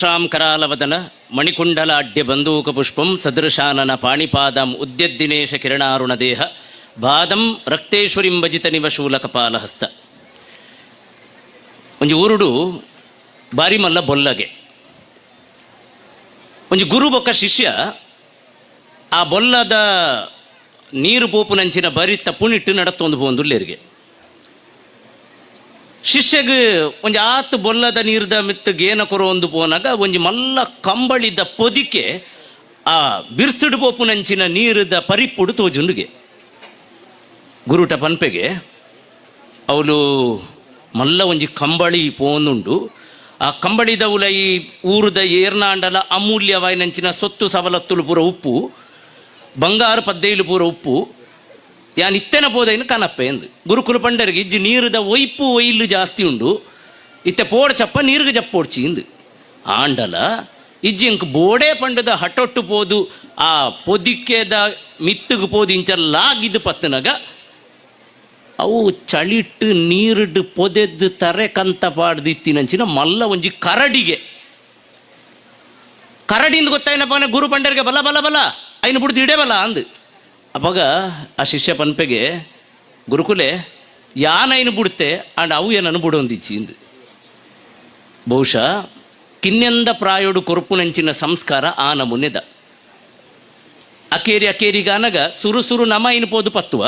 ಶಾಂ ಕರಾಲವದನ ಮಣಿಕುಂಡಲಾಡ್ಯ ಬಂದೂಕ ಪುಷ್ಪಂ ಸದೃಶಾನನ ಪಾಣಿಪಾದಂ ಉದ್ಯದ್ದಿನೇಶ ಕಿರಣಾರುಣ ದೇಹ ಬಾದಂ ರಕ್ತೇಶ್ವರಿಂ ಭಜಿತ ನಿವ ಶೂಲಕಪಾಲಹಸ್ತ. ಒಂಜಿ ಊರುಡು ಬಾರಿ ಮಲ್ಲ ಬೊಲ್ಲಗೆ. ಒಂಜಿ ಗುರು ಬೊಕ್ಕ ಶಿಷ್ಯ ಆ ಬೊಲ್ಲದ ನೀರು ಪೋಪುನಂಚಿನ ಬರಿತ ಪುಣಿಟ್ಟು ನಡತ್ತೊಂದು ಪೋಂದುಲ್ಲೇರಿಗೆ. ಶಿಷ್ಯಗ್ ಒಂಜಿ ಆತ್ ಬೊಲ್ಲದ ನೀರ್ದ ಮಿತ್ತು ಗೇನ ಕೊರೊಂದು ಪೋನಾಗ ಒಂಜಿ ಮಲ್ಲ ಕಂಬಳಿದ ಪೊದಿಕೆ ಆ ಬಿರ್ಸುಡು ಪೋಪುನಂಚಿನ ನೀರುದ ಪರಿಪ್ಪುಡು ತೋಜುಂಡುಗೆ. ಗುರುಟ ಪನ್ಪೆಗೆ, ಅವಳು ಮಲ್ಲ ಒಂಜಿ ಕಂಬಳಿ ಪೋನುಂಡು, ಆ ಕಂಬಳಿದವುಲ ಈ ಊರುದ ಏರ್ನಾಂಡಲ ಅಮೂಲ್ಯವಾಯಿನಂಚಿನ ಸೊತ್ತು ಸವಲತ್ತುಲು ಪೂರ ಉಪ್ಪು, ಬಂಗಾರು ಪದ್ದೈಲು ಪೂರ ಉಪ್ಪು, ಯಾನ್ ಇತ್ತೆನ ಪೋದೈನು ಕನಪ್ಪೆ ಎಂದು. ಗುರುಕುಲ ಪಂಡರಿಗೆ, ಇಜ್ಜಿ, ನೀರುದ ಒಯ್ಪು ಒಯ್ಲು ಜಾಸ್ತಿ ಉಂಡು, ಇತ್ತೆ ಪೋಡ್ ಚಪ್ಪ ನೀರಿಗೆ ಜಪ್ಪೋಡ್ಚಿ ಇಂದು. ಆಂಡಲ ಇಜ್ಜಿ, ಇಂಕ್ ಬೋಡೆ ಪಂಡದ ಹಟೊಟ್ಟು ಪೋದು ಆ ಪೊದಿಕೆದ ಮಿತ್ತುಗು ಪೋದು ಇಂಚ ಲಾಗಿದ್ದು ಪತ್ತನಗ ಅವು ಚಳಿಟ್ಟು ನೀರುಡು ಪೊದೆದ್ದು ತರೆ ಕಂತ ಪಾಡ್ದಿತ್ತಿನಂಚಿನ ಮಲ್ಲ ಒಂಜಿ ಕರಡಿಗೆ. ಕರಡಿಂದ ಗೊತ್ತಾಯಿನಪ್ಪ ಗುರು ಪಂಡರಿಗೆ, ಬಲ ಬಲ ಬಲ, ಐನು ಬುಡ್ದು ಇಡೇ ಬಲ ಅಂದು. ಅವಾಗ ಆ ಶಿಷ್ಯ ಪನ್ಪೆಗೆ, ಗುರುಕುಲೆ, ಯಾನೈನು ಬುಡ್ತೆ ಅಂಡ್ ಅವು ಏನನ್ನು ಬುಡೊಂದಿಚ್ಚಿ ಇಂದು. ಬಹುಶಃ ಕಿನ್ನೆಂದ ಪ್ರಾಯೋಡು ಕೊರುಪುನಂಚಿನ ಸಂಸ್ಕಾರ ಆ ನಮೂನೆದ. ಅಕೇರಿ ಅಕೇರಿಗಾನಗ ಸುರು ಸುರು ನಮ ಐನು ಪೋದು ಪತ್ತುವ,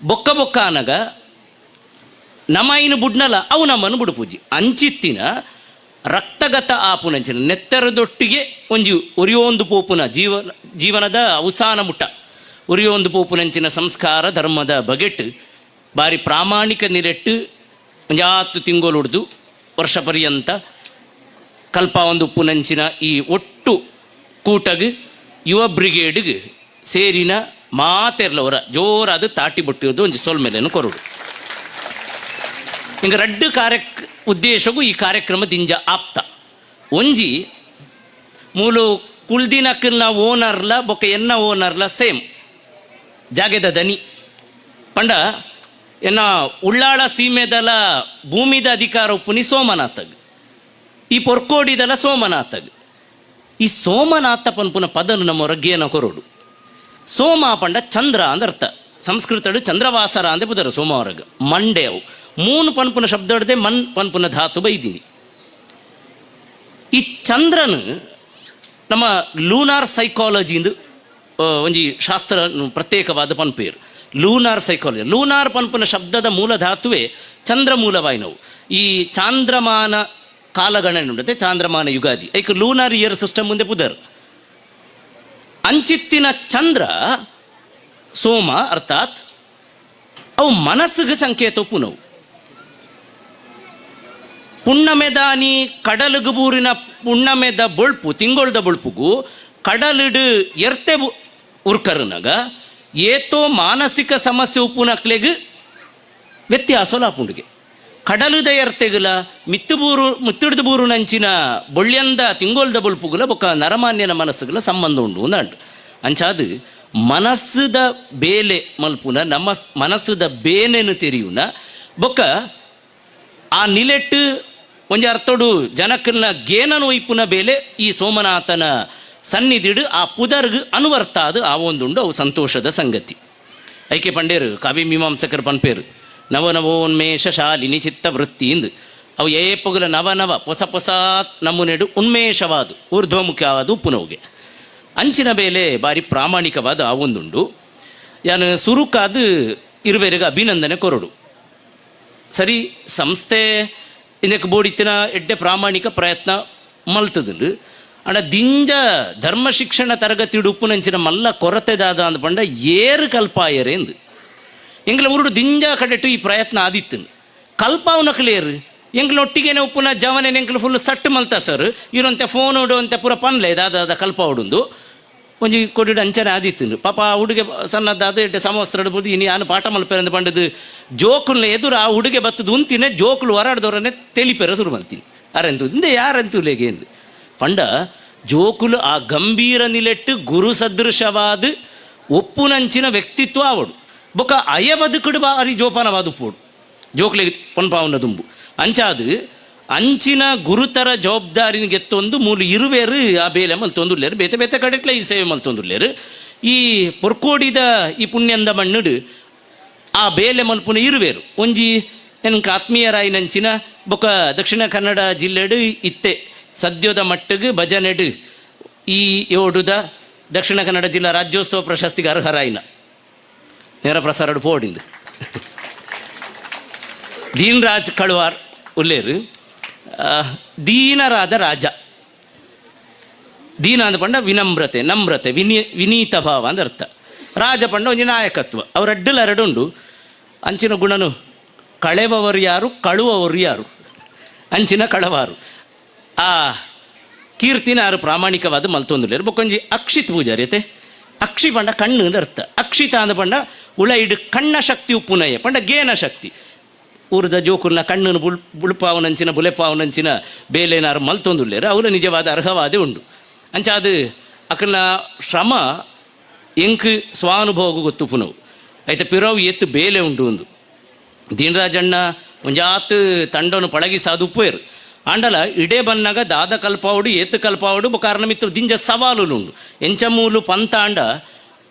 ಬೊಕ್ಕ ಬೊಕ್ಕ ಆನಗ ನಮ ಐನು ಬುಡ್ನಲ ಅವು ನಮ್ಮನ್ನು ಬುಡುಪೂಜಿ. ಅಂಚಿತ್ತಿನ ರಕ್ತಗತ ಆಪುನಂಚಿನ ನೆತ್ತರದೊಟ್ಟಿಗೆ ಒಂಜಿ ಒರಿಯೋಂದು ಪೋಪುನ ಜೀವನದ ಅವಸಾನ ಮುಟ್ಟ ಒರಿಯೋಂದು ಪೋಪುನಂಚಿನ ಸಂಸ್ಕಾರ ಧರ್ಮದ ಬಗೆಟ್ ಬಾರಿ ಪ್ರಾಮಾಣಿಕ ನಿಲೆಟ್ಟು ಒಂಜಾತು ತಿಂಗೊಲುಡ್ದು ವರ್ಷ ಪರ್ಯಂತ ಕಲ್ಪ ಒಂದು ಉಪ್ಪುನಂಚಿನ ಈ ಒಟ್ಟು ಕೂಟಗ್, ಯುವ ಬ್ರಿಗೇಡ್ಗೆ ಸೇರಿನ ಮಾತೆರ್ಲವರ ಜೋರಾದ ತಾಟಿ ಬೊಟ್ಟಿರೋದು ಒಂಜಿ ಸೊಲ್ಮೆಲೆನು ಕೊರಡು. ಹಿಂಗೆ ರಡ್ಡು ಕಾರ್ಯ ಉದ್ದೇಶಗೂ ಈ ಕಾರ್ಯಕ್ರಮ ದಿಂಜ ಆಪ್ತ. ಒಂಜಿ ಮೂಲು ಕುಲ್ದಿನಕ್ಕಲ್ನ ಓನರ್ಲ ಬೊಕ್ಕ ಎನ್ನ ಓನರ್ಲ ಸೇಮ್ ಜಾಗೆದ ದನಿ. ಪಂಡ ಎನ್ನ ಉಳ್ಳಾಳ ಸೀಮೆದಲ ಭೂಮಿದ ಅಧಿಕಾರ ಉಪ್ಪುನಿ ಸೋಮನಾಥಗ್, ಈ ಪೊರ್ಕೋಡಿದಲ ಸೋಮನಾಥಗ್. ಈ ಸೋಮನಾಥ ಪನ್ಪುನ ಪದನು ನಮ್ಮ ಗೇನ ಕೊರೋಡು. ಸೋಮ ಪಂಡ ಚಂದ್ರ ಅಂದ ಅರ್ಥ. ಸಂಸ್ಕೃತಡು ಚಂದ್ರವಾಸರ ಅಂದೆ ಪುದರು ಸೋಮವಾರಗ. ಮಂಡೆ ಅವು ಮೂನು ಪನ್ಪುನ ಶಬ್ದ ಹಿಡ್ದೆ ಮನ್ ಪನ್ಪುನ ಧಾತು ಬೈದಿನಿ. ಈ ಚಂದ್ರನು ನಮ್ಮ ಲೂನಾರ್ ಸೈಕಾಲಜಿ ಇಂದು ಒಂಜಿ ಶಾಸ್ತ್ರ ಪ್ರತ್ಯೇಕವಾದ ಪನ್ಪೇರು lunar psychology. Lunar ಪನ್ಪುನ ಶಬ್ದದ ಮೂಲ ಧಾತುವೆ ಚಂದ್ರ ಮೂಲವಾಯಿನವು. ಈ ಚಾಂದ್ರಮಾನ ಕಾಲಗಣನೆ ಉಂಡತೆ, ಚಾಂದ್ರಮಾನ ಯುಗಾದಿ, ಐಕ್ lunar year system ಮುಂದೆ ಪುದರ್. ಅಂಚಿತ್ತಿನ ಚಂದ್ರ ಸೋಮ, ಅರ್ಥಾತ್ ಅವು ಮನಸ್ಸಿಗೆ ಸಂಕೇತ ಪುನವು. ಪುಣ್ಣಮೆದಾನಿ ಕಡಲುಗು ಬೂರಿನ ಪುಣ್ಣಮೆದ ಬೊಳ್ಪು, ತಿಂಗೊಳ್ದ ಬೊಳ್ಪುಗು ಕಡಲಿಡು ಎರ್ತೆ ಉರ್ಕರ್ನಗ ಏತೋ ಮಾನಸಿಕ ಸಮಸ್ಯೆ ಉಪ್ಪುನಕ್ಲೆಗ್ ವ್ಯತ್ಯಾಸ ಲಾಪುಂಡಿಗೆ. ಕಡಲುದ ಎರ್ತೆಗುಲ ಮಿತ್ತು ಬೂರು ಮುತ್ತಿಡ್ದು ಬೂರು ನಂಚಿನ ಬೊಳ್ಳ್ಯಂದ ತಿಂಗೊಳ್ದ ಬೊಳ್ಪುಗುಲ ಬೊಕ್ಕ ನರಮಾನ್ಯನ ಮನಸ್ಸುಗಳ ಸಂಬಂಧ ಉಂಡು ಅಂದಾಂಡು. ಅಂಚಾದು ಮನಸ್ಸುದ ಬೇಲೆ ಮಲ್ಪುನ, ನಮ್ಮ ಮನಸ್ಸುದ ಬೇನೆನು ತೆರಿಯುನ ಬೊಕ್ಕ ಆ ನಿಲೆಟ್ಟು ಒಂಜಿ ಅರ್ಥೋಡು ಜನಕ್ಕಲ್ನ ಗೇನನು ಒಯ್ಪುನ ಬೇಲೆ ಈ ಸೋಮನಾಥನ ಸನ್ನಿಧಿಡು ಆ ಪುದರ್ಗ್ ಅನುವರ್ತ ಅದು ಆ ಒಂದುಂಡು. ಅವು ಸಂತೋಷದ ಸಂಗತಿ. ಐಕೆ ಪಂಡೇರು ಕವಿ ಮೀಮಾಂಸಕರು ಪನ್ಪೇರು, ನವ ನವೋನ್ಮೇಷ ಶಾಲಿನಿ ಚಿತ್ತ ವೃತ್ತಿ ಇಂದು. ಅವು ಏಪಗುಲ ನವ ನವ ಹೊಸ ಹೊಸ ನಮೂನೆಡು ಉನ್ಮೇಷವಾದು ಊರ್ಧ್ವಮುಖವಾದ ಉಪ್ಪುನವುಗೆ. ಅಂಚಿನ ಬೇಲೆ ಬಾರಿ ಪ್ರಾಮಾಣಿಕವಾದ ಆ ಒಂದುಂಡು. ಯಾನು ಸುರುಕಾದು ಇರುವೆರಿಗೆ ಅಭಿನಂದನೆ ಕೊರಡು. ಸರಿ, ಸಂಸ್ಥೆ ಇದಕ್ಕೆ ಬೋಡಿತ್ತಿನ ಎಡ್ಡೆ ಪ್ರಾಮಾಣಿಕ ಪ್ರಯತ್ನ ಮಲ್ತದುಂಡು. ಅಂಡ ದಿಂಜ ಧರ್ಮ ಶಿಕ್ಷಣ ತರಗತಿ ಉಪ್ಪುನಂಚಿನ ಮಲ್ಲ ಕೊರತೆದಾದ ಅಂದ ಪಂಡ ಏರು ಕಲ್ಪಾಯರೇಂದು. ಎಂಗ್ಲ ಊರುಡು ದಿಂಜ ಕಡೆಟು ಈ ಪ್ರಯತ್ನ ಆದಿತ್ತು. ಕಲ್ಪಾವನಕ್ಲೇರು ಎಂಗ್ಲ ಒಟ್ಟಿಗೆನೆ ಉಪ್ಪುನ ಜವನೆ ಎಂಕ್ಲು ಫುಲ್ ಸಟ್ ಮಲ್ತ ಸರ್ ಇರೋಂತೆ ಫೋನ್ ಉಡುವಂತೆ ಪೂರ ಪನ್ಲೆ ದಾದ ಕಲ್ಪ ಉಡುಂದು. ಒಂಜಿ ಕೊಡಿಡು ಅಂಚನೆ ಆದಿತ್ತು. ಪಾಪ ಆ ಹುಡುಗೆ ಸಣ್ಣದಾದ ಎಡ್ಡೆ ಸಮವಸ್ತ್ರ ಇಡ್ಬೋದು. ಇನಿ ಯಾನು ಪಾಠ ಮಲ್ಪೆರಂದು ಪಂಡದು ಜೋಕುಲ್ನ ಎದುರು ಆ ಹುಡುಗೆ ಬತ್ತದು ಉಂತಿನ ಜೋಕುಲು ಹೊರಾಡ್ದವ್ರನ್ನೇ ತೆಲಿಪೆರ ಶುರು ಮಲ್ತೀನಿ. ಅರೆಂತು ಇಂದೆ ಯಾರಂತೂ ಲೇಗೆ ಎಂದು. ಪಂಡ ಜೋಕುಲು ಆ ಗಂಭೀರ ನಿಲೆಟ್ಟು ಗುರು ಸದೃಶವಾದ ಒಪ್ಪುನಂಚಿನ ವ್ಯಕ್ತಿತ್ವ ಆವಡು. ಬೊಕ್ಕ ಅಯ ಬದುಕುಡು ಬಾರಿ ಜೋಪಾನವಾದ ಉಪ್ಪೋಡು ಜೋಕ್ಲೆಗ್ ಪೊನ್ಪಾವುನ ದುಂಬು. ಅಂಚಾದು ಅಂಚಿನ ಗುರುತರ ಜವಾಬ್ದಾರಿನ ಗೆತ್ತೊಂದು ಮೂಲು ಇರುವೇರು ಆ ಬೇಲೆ ಮಲ್ತೊಂದುಲ್ಲೇರು, ಬೇತೆ ಬೇತೆ ಕಡೆಟ್ಲ ಈ ಸೇವೆ ಮಲ್ತೊಂದುಲ್ಲೇರು. ಈ ಪೊರ್ಕೋಡಿದ ಈ ಪುಣ್ಯಂದ ಮಣ್ಣುಡು ಆ ಬೇಲೆ ಮಲ್ಪುನ ಇರುವೇರು ಒಂಜಿ ಎನ್ಕ ಆತ್ಮೀಯರಾಯಿನಂಚಿನ ಬೊಕ ದಕ್ಷಿಣ ಕನ್ನಡ ಜಿಲ್ಲೆಡು ಇತ್ತೆ ಸದ್ಯದ ಮಟ್ಟಿಗೆ ಭಜನೆಡು ಈ ಯೋಡುದ ದಕ್ಷಿಣ ಕನ್ನಡ ಜಿಲ್ಲಾ ರಾಜ್ಯೋತ್ಸವ ಪ್ರಶಸ್ತಿಗೆ ಅರ್ಹರಾಯಿನ ನೇರ ಪ್ರಸಾರಡು ಪೋಡಿಂದು ದೀನ್ರಾಜ್ ಕಳುವಾರ್ ಉಲ್ಲೇರು. ದೀನರಾದ ರಾಜ, ದೀನ ಅಂದ ಪಂಡ ವಿನಮ್ರತೆ, ನಮ್ರತೆ, ವಿನೀತ ಭಾವ ಅಂದ ಅರ್ಥ. ರಾಜ ಪಂಡ ಒಂಜಿ ನಾಯಕತ್ವ, ಅವ್ರ ಅಡ್ಡಲ ಎರಡುಂಡು. ಅಂಚಿನ ಗುಣನು ಕಳೆಬವರು ಯಾರು, ಕಳುವವರು ಯಾರು, ಅಂಚಿನ ಕಳವಾರು. ಆ ಕೀರ್ತಿನ ಯಾರು ಪ್ರಾಮಾಣಿಕವಾದ ಮಲ್ತೊಂದುಲ್ಲೇರು. ಬೊಕ್ಕೊಂಜಿ ಅಕ್ಷಿತ್ ಪೂಜಾರಿ ಅತೆ. ಅಕ್ಷಿ ಪಂಡ ಕಣ್ಣು ಅಂದ ಅರ್ಥ. ಅಕ್ಷಿತ ಅಂದ ಪಂಡ ಉಳ ಇಡು ಕಣ್ಣ ಶಕ್ತಿ ಉಪ್ಪುನಯ್ಯ ಪಂಡ ಗೇನ ಶಕ್ತಿ. ಊರದ ಜೋಕುರ್ನ ಕಣ್ಣನ್ನು ಬುಳುಪಾವನಂಚಿನ ಬುಲೆಪಾವನಂಚಿನ ಬೇಲೆನಾರು ಮಲ್ತೊಂದುಲ್ಲೇರು. ಅವರ ನಿಜವಾದ ಅರ್ಹವಾದೇ ಉಂಡು. ಅಂಚ ಅದು ಅಕಲ್ನ ಶ್ರಮ ಎಂಕ್ ಸ್ವಾನುಭವ ಗೊತ್ತು ಪುನವು ಐತ ಪಿರವು ಎತ್ತು ಬೇಲೆ ಉಂಡು ಒಂದು. ದೀನರಾಜಣ್ಣ ಒಂಜಾತ್ ತಂಡನು ಪಳಗಿ ಸಾದು ಉಪ್ಪೇರು ಆಂಡಲ ಇಡೇ ಬನ್ನಾಗ ದಾದ ಕಲ್ಪಾವುಡು ಏತು ಕಲ್ಪಾವುಡು ಕಾರಣ ಮಿತ್ರ ದಿಂಜ ಸವಾಲುಲು ಉಂಡು. ಎಂಚಮೂಲು ಪಂತಾಂಡ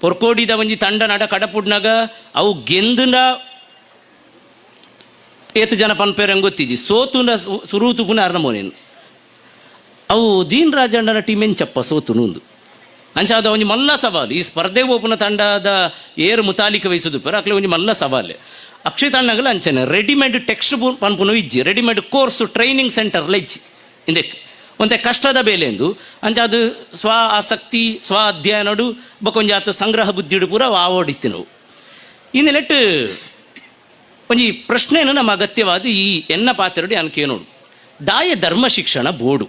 ಪೊರ್ಕೋಡಿದ ಒಂಜಿ ತಂಡ ನಡ ಕಡಪುಡ್ನಾಗ ಅವು ಗೆಂದುನ ಏತು ಜನ ಪನ್ಪೇರಂಗ್ ಗೊತ್ತಿಜಿ, ಸೋತುನ ಸುರೂತು ಪುನ ಅರ್ನ ಮೋನೇನು ಅವು ದೀನ್ ರಾಜಣ್ಣನ ಟೀಮ್ ಎಂಚಪ್ಪ ಸೋತು ನೂಂದು. ಅಂಚಾದ ಒಂಜಿ ಮಲ್ಲ ಸವಾಲು ಈ ಸ್ಪರ್ಧೆ ಓಪುನ ತಂಡದ ಏರು ಮುತಾಲಿಕ ವಹಿಸುದು ಪರ ಅಕ್ಲೆ ಒಂಜಿ ಮಲ್ಲ ಸವಾಲು. ಅಕ್ಷಿತ್ ಅಣ್ಣಗಲ ಅಂಚನೆ ರೆಡಿಮೇಡ್ ಟೆಕ್ಸ್ಟ್ ಪನ್ಪುನು ಇಜ್ಜಿ, readymade course training centre ಇಜ್ಜಿ. ಇಂದೆಕ್ ಒಂತೆ ಕಷ್ಟದ ಬೇಲೆ ಎಂದು. ಅಂಚ ಅದು ಸ್ವ ಆಸಕ್ತಿ, ಸ್ವ ಅಧ್ಯಯನಡು ಬೊಕೊಂಜಿ ಆತ ಸಂಗ್ರಹ ಬುದ್ಧಿಡು ಪೂರ ಆವೋಡಿತ್ತು ನಾವು. ಈ ನೆಲೆಟ್ ಒಂಜಿ ಪ್ರಶ್ನೆಯನ್ನು ನಮ್ಮ ಅಗತ್ಯವಾದ ಈ ಎನ್ನ ಪಾತ್ರಡು ಅನ್ಕೆ ನೋಡು, ದಾಯ ಧರ್ಮ ಶಿಕ್ಷಣ ಬೋರ್ಡು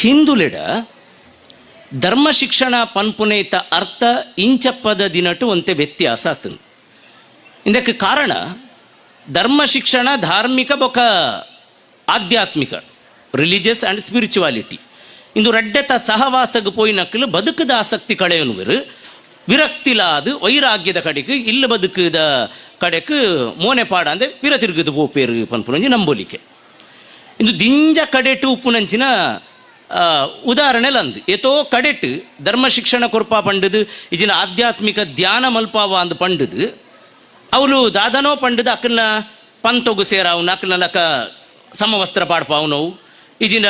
ಹಿಂದುಲೆಡ ಧರ್ಮ ಶಿಕ್ಷಣ ಪನ್ಪುನೇತ ಅರ್ಥ ಇಂಚಪ್ಪದ ದಿನಟು ಒಂತೆ ವ್ಯತ್ಯಾಸ ಆತಂದು. ಇದಕ್ಕೆ ಕಾರಣ ಧರ್ಮ ಶಿಕ್ಷಣ ಧಾರ್ಮಿಕ ಬೊಕ ಆಧ್ಯಾತ್ಮಿಕ, religious and spirituality. ಇಂದು ರಡ್ಡೆತ ಸಹವಾಸಗ ಪೋಯಿನಕ್ಕಲು ಬದುಕದ ಆಸಕ್ತಿ ಕಳೆಯನುವರು, ವಿರಕ್ತಿಲಾದು ವೈರಾಗ್ಯದ ಕಡೆಗೆ ಇಲ್ಲ ಬದುಕದ ಕಡೆக்கு ಮೋನೆ ಪಾಡ ಅಂದ್ರೆ ಪಿರ ತಿರುಗದು ಪೋಪೇರು ಪನ್ಪುನಂಜಿ ನಂಬೋಲಿಕೆ. ಇಂದು ದಿಂಜ ಕಡೆಟು ಉಪ್ಪುನಂಚಿನ ಉದಾಹರಣೆ ಲಂದು ಏತೋ ಕಡೆಟು ಧರ್ಮ ಶಿಕ್ಷಣ ಕೊರ್ಪ ಪಂಡದು ಇಜಿನ ಆಧ್ಯಾತ್ಮಿಕ ಧ್ಯಾನ ಮಲ್ಪಾವ ಅಂದ್ ಪಂಡದು ಅವಳು ದಾದನೋ ಪಂಡದು ಅಕ್ಕನ ಪಂತೊಗು ಸೇರಾವ್ನ ಅಕ್ಕನ ಲಕ ಸಮವಸ್ತ್ರ ಪಾಡ್ಪಾವ್ನವು ಇಜಿನ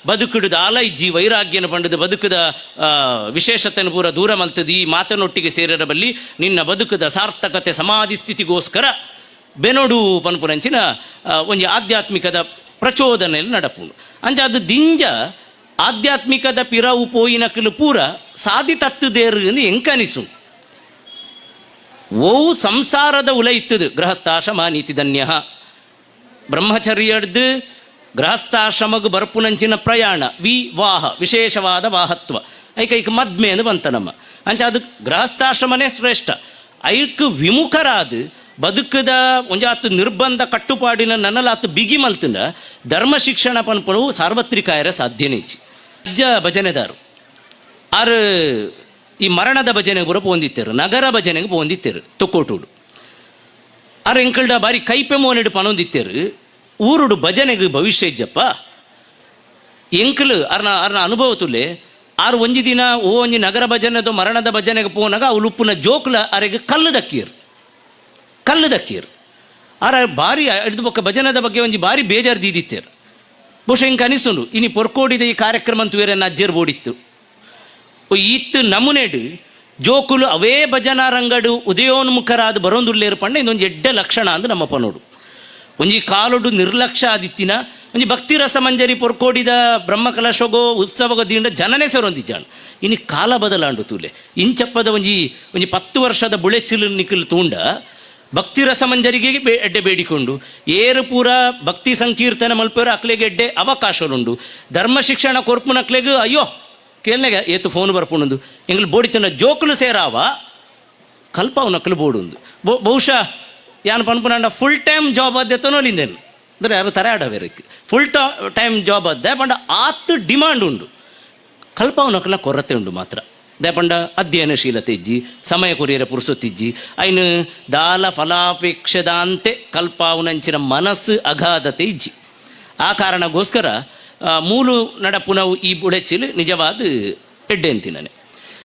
ಬದುಕುಡುದ ಆಲ ಇಜ್ಜಿ ವೈರಾಗ್ಯನ ಪಂಡದು ಬದುಕುದ ವಿಶೇಷತೆಯನ್ನು ಪೂರ ದೂರ ಮಲ್ತದ ಈ ಮಾತನೊಟ್ಟಿಗೆ ಸೇರಿರ ಬಲ್ಲಿ ನಿನ್ನ ಬದುಕುದ ಸಾರ್ಥಕತೆ ಸಮಾಧಿ ಸ್ಥಿತಿಗೋಸ್ಕರ ಬೆನೊಡು ಪನ್ಪುನಂಚಿನ ಒಂಜಿ ಆಧ್ಯಾತ್ಮಿಕದ ಪ್ರಚೋದನೆಯಲ್ಲಿ ನಡಪುಂಡು. ಅಂಚ ಅದು ದಿಂಜ ಆಧ್ಯಾತ್ಮಿಕದ ಪಿರವು ಪೋಯಿನಕಲು ಪೂರ ಸಾದಿ ತತ್ತುದೇರು ಎಂದು ಎಂಕನಿಸು. ಓ ಸಂಸಾರದ ಉಲ ಇತ್ತದು ಗೃಹಸ್ಥಾಶ್ರಮ ನೀತಿ ಧನ್ಯ ಬ್ರಹ್ಮಚರ್ಯಡ್ದು ಗೃಹಸ್ಥಾಶ್ರಮಗ್ ಬರ್ಪುನಂಚಿನ ಪ್ರಯಾಣ ವಿವಾಹ ವಿಶೇಷವಾದ ವಾಹತ್ವ ಐಕ ಐಕ ಮದ್ಮೆ ಎಂದು ಬಂತ ನಮ್ಮ. ಅಂಚ ಅದು ಗೃಹಸ್ಥಾಶ್ರಮನೇ ಶ್ರೇಷ್ಠ. ಐಕ್ ವಿಮುಖರಾದ ಬದುಕದ ಒಂಜಾತು ನಿರ್ಬಂಧ ಕಟ್ಟುಪಾಡಿನ ನನ್ನಲಾತು ಬಿಗಿ ಮಲ್ತಂಡ ಧರ್ಮ ಶಿಕ್ಷಣ ಪನ್ಪಣವು ಸಾರ್ವತ್ರಿಕ ಆಯರ ಸಾಧ್ಯನೇ ಇಜ್ಜಿ. ಅಜ್ಜ ಭಜನೆದಾರು ಆರು ಈ ಮರಣದ ಭಜನೆಗೆ ಪೂರ ಪೋಂದಿತ್ತೇರು, ನಗರ ಭಜನೆಗೆ ಪೋಂದಿತ್ತೇರು ತೊಕ್ಕೋಟುಡು. ಆರು ಎಂಕಲ್ಡ ಬಾರಿ ಕೈಪೆ ಮೋನೆಡು ಪನೊಂದಿತ್ತೇರು, ಊರುಡು ಭಜನೆಗೆ ಭವಿಷ್ಯ ಇಜ್ಜಪ್ಪ ಎಂಕಲು ಅರ್ನ ಅರ್ನ ಅನುಭವ ತುಲೆ. ಆರು ಒಂಜಿ ದಿನ ಓ ಒಂಜಿ ನಗರ ಭಜನೆದು ಮರಣದ ಭಜನೆಗೆ ಪೋನಾಗ ಅವು ಉಪ್ಪುನ ಜೋಕ್ಲ ಅರೆಗೆ ಕಲ್ಲು ದಕ್ಕಿಯರು, ಕಲ್ಲು ದಕ್ಕಿಯರು. ಆರ ಬಾರಿ ಹಿಡ್ದು ಬೊಕ್ಕ ಭಜನದ ಬಗ್ಗೆ ಒಂಜಿ ಬಾರಿ ಬೇಜಾರು ದೀದಿತ್ತೇರು. ಬಹುಶಃ ಹಿಂಗೆ ಅನಿಸುಂಡು ಇನಿ ಪೊರ್ಕೋಡಿದ ಈ ಕಾರ್ಯಕ್ರಮ ಅಂತೂ ಬೇರೆ ಅಜ್ಜರ್ ಬೋಡಿತ್ತು. ಈತ್ ನಮೂನೆಡು ಜೋಕುಲು ಅವೇ ಭಜನಾ ರಂಗಡು ಉದಯೋನ್ಮುಖರಾದ ಬರೋಂದುಲ್ಲೇರು ಪಂಡ ಇದೊಂದು ಎಡ್ಡೆ ಲಕ್ಷಣ ಅಂದು ನಮ್ಮ ಪನೋಡು. ಒಂಜಿ ಕಾಲುಡು ನಿರ್ಲಕ್ಷ್ಯ ಆದಿತ್ತಿನ ಒಂಜಿ ಭಕ್ತಿ ರಸ ಮಂಜರಿ ಪೊರ್ಕೋಡಿದ ಬ್ರಹ್ಮಕಲಶಗೋ ಉತ್ಸವಗೋ ದಿಂಡ ಜನನೇ ಸೇರೊಂದಿದ್ದಾಣ. ಇನಿ ಕಾಲ ಬದಲಾಂಡು ತೂಲೆ. ಇಂಚಪ್ಪದ ಒಂಜಿ ಒಂಜಿ 10 ವರ್ಷದ ಬುಳೆಚಿಲು ನಿಖಲ್ ತೂಂಡ ಭಕ್ತಿ ರಸಮಂಜರಿಗೆ ಎಡ್ಡೆ ಬೇಡಿಕೊಂಡು ಏರು ಪೂರ ಭಕ್ತಿ ಸಂಕೀರ್ತನೆ ಮಲ್ಪೇರು ಅಕ್ಲೆಗೆ ಎಡ್ಡೆ ಅವಕಾಶಲುಂಡು. ಧರ್ಮ ಶಿಕ್ಷಣ ಕೊರ್ಪುನಕ್ಲೆಗ್ ಅಯ್ಯೋ ಕೇಳ್ನೆಗೆ ಏತು ಫೋನ್ ಬರ್ಪುಂಡು. ಎಂಗ್ಲು ಬೋಡಿತನ ಜೋಕುಲು ಸೇರಾವ ಕಲ್ಪಾವ್ ನಕ್ಲು ಬೋಡುಂದು. ಬಹುಶಃ ಯಾನ್ ಪನ್ಪುನಾಂಡ full time job ಆದ್ಯತನೋಲಿಂದೇನು ಅಂದರೆ ಯಾರು ತರೆ ಆಡವೇರಕ್ಕೆ full time job ಆದ್ದೆ ಪಂಡ ಆತ್ ಡಿಮಾಂಡ್ ಉಂಡು, ಕಲ್ಪಾವ್ ನಕ್ಲ ಕೊರತೆ ಉಂಡು ಮಾತ್ರ. ದಾಯೆಪಂಡ ಅಧ್ಯಯನಶೀಲತೆ ಇಜ್ಜಿ, ಸಮಯ ಕೊರಿಯರೆ ಪುರುಸೊತ್ತಿಜ್ಜಿ, ಐನ್ ದಾಲ ಫಲಾಪೇಕ್ಷದಾಂತೆ ಕಲ್ಪಾವುನಂಚಿನ ಮನಸ್ಸು ಅಗಾಧತೆ ಇಜ್ಜಿ. ಆ ಕಾರಣಗೋಸ್ಕರ ಮೂಲು ನಡಪುನವು ಈ ಬುಳೆಚಿಲ್ ನಿಜವಾದ ಎಡ್ಡೆ ಅಂತಿನನೆ.